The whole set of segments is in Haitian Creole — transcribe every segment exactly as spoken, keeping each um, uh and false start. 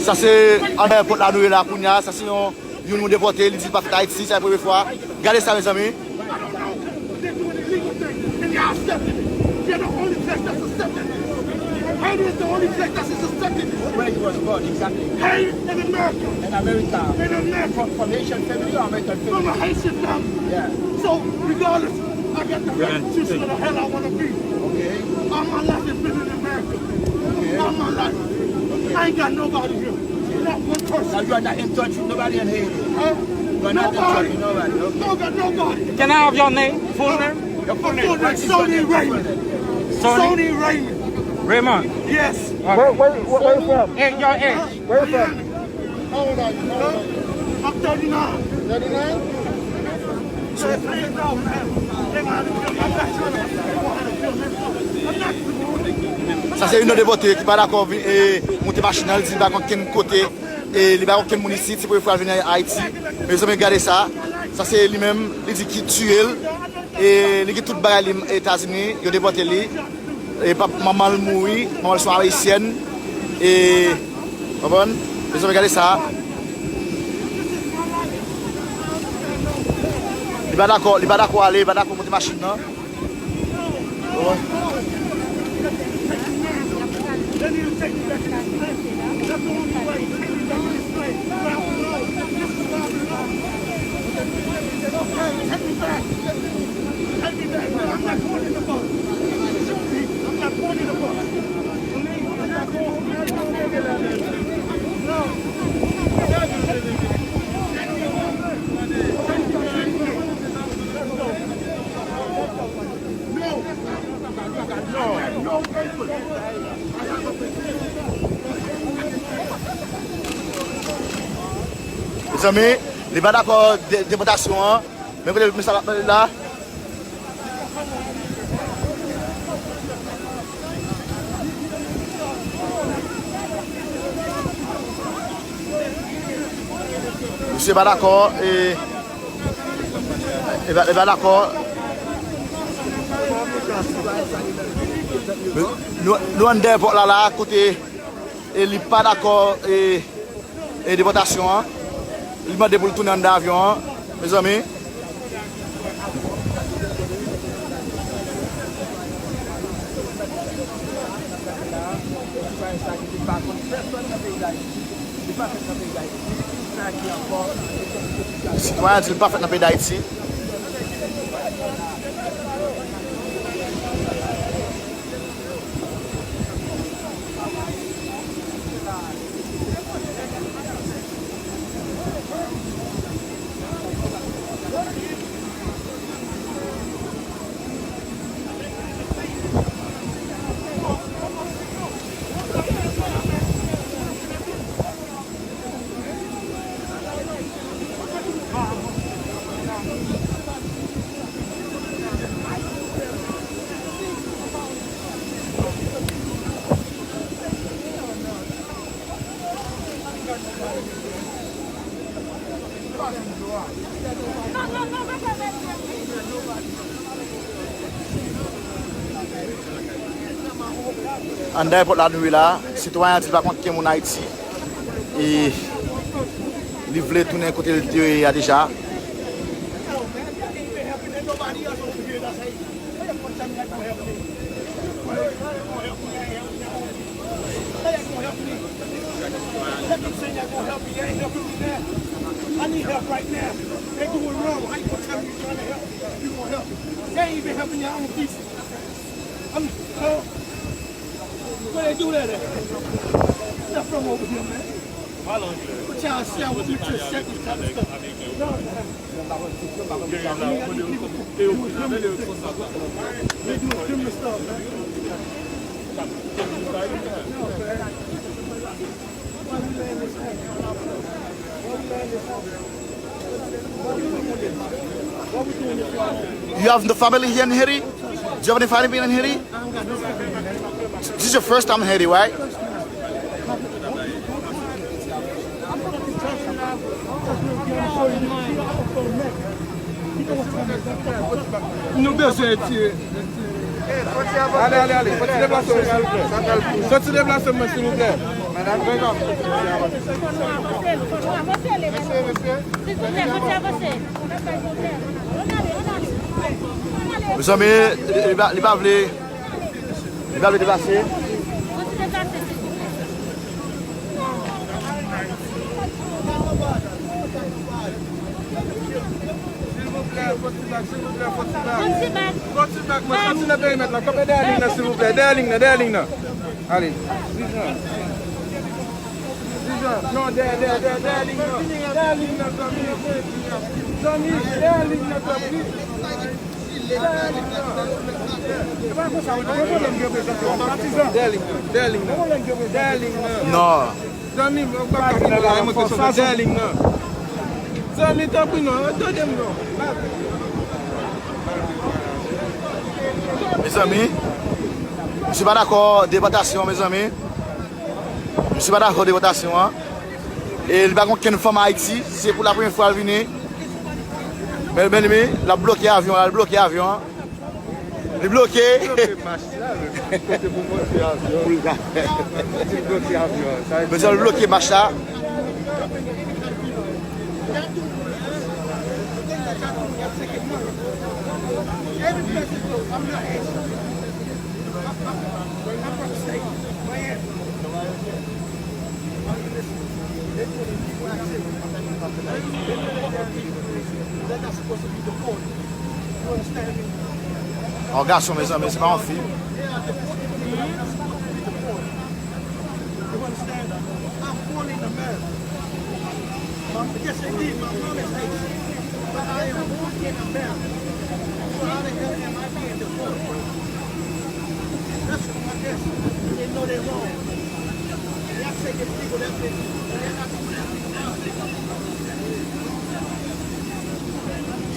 Sa se anndan èpòt la nou ye la kounye a. Sa se yon, youn nou depòte, li di l pa fèt Ayiti, sa se premye fwa. Gade sa, mezanmi. They doing illegal things, and they accepting it. They're the only place that's accepting it. Haiti is the only place that's accepting it. Where you was born, exactly? Haiti in America. In America. In America. From, from Haitian family or American family? From a Haitian family. Yeah. So, regardless, I got the right to choose where the hell I want to be. Okay. All my life has been in America. Okay. All my life. I ain't got nobody here. Not one person. So you are not in touch with nobody in Haiti? Huh? You are not in touch with nobody, okay. No, got nobody. Can I have your name? Full name? Your full name. Sony Raymond. Sony? Sony Raymond. Raymond. Yes. Okay. Where, where, where, where you from? Hey, your age. Where you from? How old are you? How old are you? I'm thirty-nine. Thirty-nine? Sa se youn nan depòte ki pa dakò vin, e, monte machin nan, li di li pa konn kenn kote, e, li pa konn kenn moun isit, se premye fwa l vin Ayiti. Mezanmi, gade sa. Sa se li menm, li di ki tiye l, e, li gen tout bagay li Etazini, yo depòte li. E pap, manman l mouri, manman l se yon ayisyèn. E, konprann? Mezanmi, gade sa. Li pa dakò, li pa dakò ale, li pa dakò monte machin nan. Konprann? Take me back. Take me back, man. I'm not going in the boat. Shoot me. I'm not going in the boat. I'm not going in the boat. No. No. No. No paper. Mezanmi, li pa dakò de-, depòtasyon an. Men kote mesaj la ap pale la. Misye pa dakò, e, e pa, e pa dakò. Nou, nou anndan èpòt la, la, kote, e, li pa dakò, e, e depòtasyon an. Li mande pou l tounen anndan avyon an, mezanmi. Sitwayen an di l pa fèt nan peyi Dayiti. Anndan èpòt la nou ye la, sitwayen an di l pa konn kenn moun Ayiti. E li vle tounen kote l te ye a deja. How y'all gonna help me? Let me say y'all gonna help me. Y'all ain't helping me now. I need help right now. They doing wrong. How you gonna tell me you trying to help? You gonna help me? They ain't even helping your own people. I'm, uh, where they do that at? Not from over here, man. Put y'all shit with me to set this type of stuff. No, man. You have the family here in Haiti? Do you have any family in Haiti? This is your first time in Haiti, right? Nou bezwen retire. Ale, ale, ale. Soti deplase w, silvouplè. Soti deplase w, silvouplè. Mezanmi, li, li pa, li pa vle, li pa vle deplase. Silvouplè, fò ti bak, silvouplè, fò ti bak. Fò ti bak. Fò ti bak, mwen, sòti nan perimèt la. Kanpe dèyè liy nan, silvouplè. Dèyè liy nan, dèyè liy nan. Ale. Dijan. Dijan. Non, dèyè, dèyè, dèyè, dèyè liy nan. Dèyè liy nan, zanmi. Zanmi, dèyè liy nan, tanpri. Dèyè liy nan, dèyè liy nan. Dèyè liy nan. Non. Zanmi m, ou pa ka vin la, mwen ke sot dèyè liy nan. Zanmi, tanpri non, tande m non. Mezanmi, misye pa dakò depòtasyon, mezanmi. Misye pa dakò depòtasyon an. E li pa gen okenn fanm Ayiti, se pou la premyè fwa l vini. Men, men, men, l ap bloke avyon an, l ap bloke avyon an. Li bloke. Bloke mach la, men kote pou monte avyon. Pou l ka. Li bloke avyon. Sa vle di mezanmi, l bloke mach la. Yon gason, mezanmi, se pa yon fi.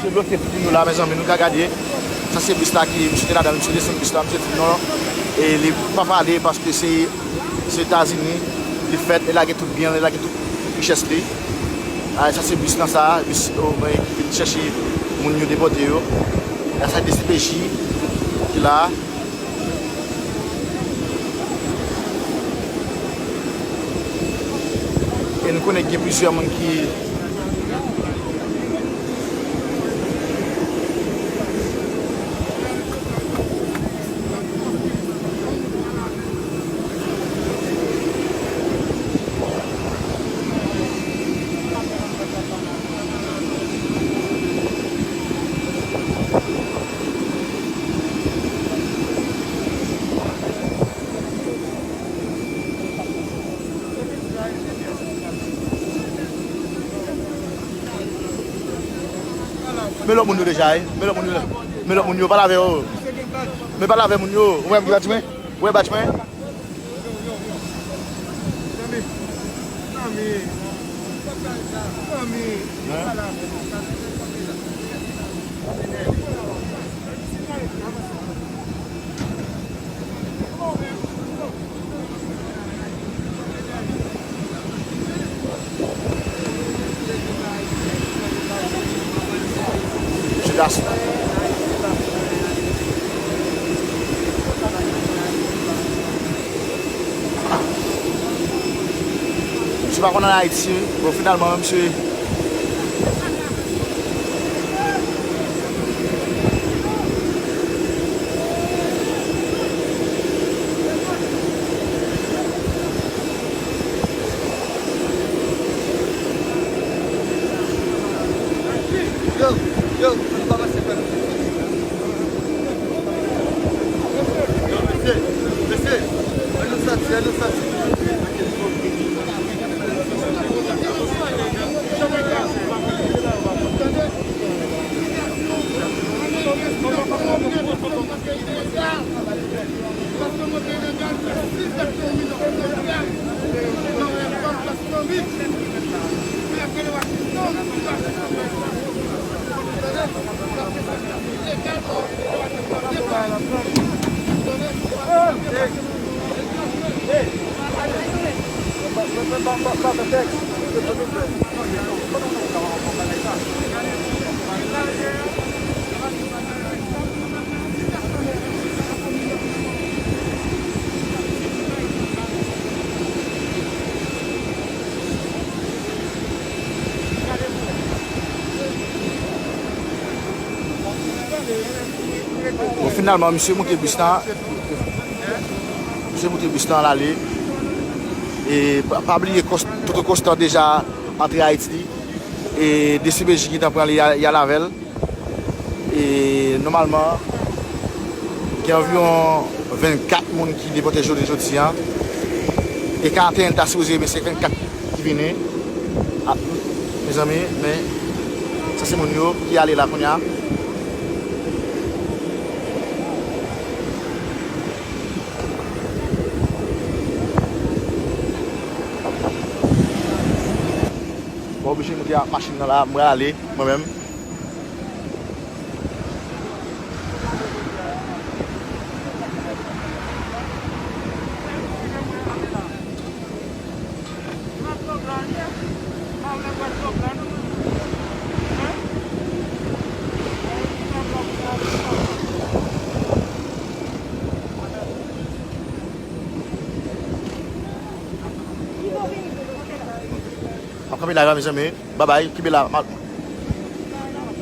Misye bloke tout moun yo la, mezanmi, nou ka gade. Sa se bis la ki misye te ladan l, misye desann bis la, misye di non, e li pa pale paske se, se Etazini li fèt, li lage tout byen l, li lage tout richès li. A, sa se bis lan sa, bis, o, mwen ki vin chèche moun yo depòte yo. A, sa D C P J ki la. E nou konnen gen plizyè moun ki Men lòt moun yo deja, wi. Men lòt moun yo. Men lòt moun yo, pale avè yo. Men pale avè moun yo. Ou wè m ki pati mwen? Ou wè pati mwen? Ti gason. Misye pa konn ann Ayiti, bon, finalman, misye. Yo, yo, nou pa pase frè m. Yo, mesye, mesye, ann nou sòti, ann nou sòti. Finalman, misye moute bis lan. Misye moute bis lan, l ale. E pa, pa bliye, Kòs-, Toto Konstan deja antre Ayiti. E D C P J gentan pran li, y a, y al avè l. E nòmalman, gen anviwon vennkat moun ki depòte jounen jodi a. E karanteyen ta sipoze, men se vennkat ki vini. A, mezanmi, men sa se moun yo ki ale la kounye a. Mwen oblije moute ak machin nan la, mwen ale, mwen menm. M ap kanpe la, mezanmi. Babay, kenbe la. M ap,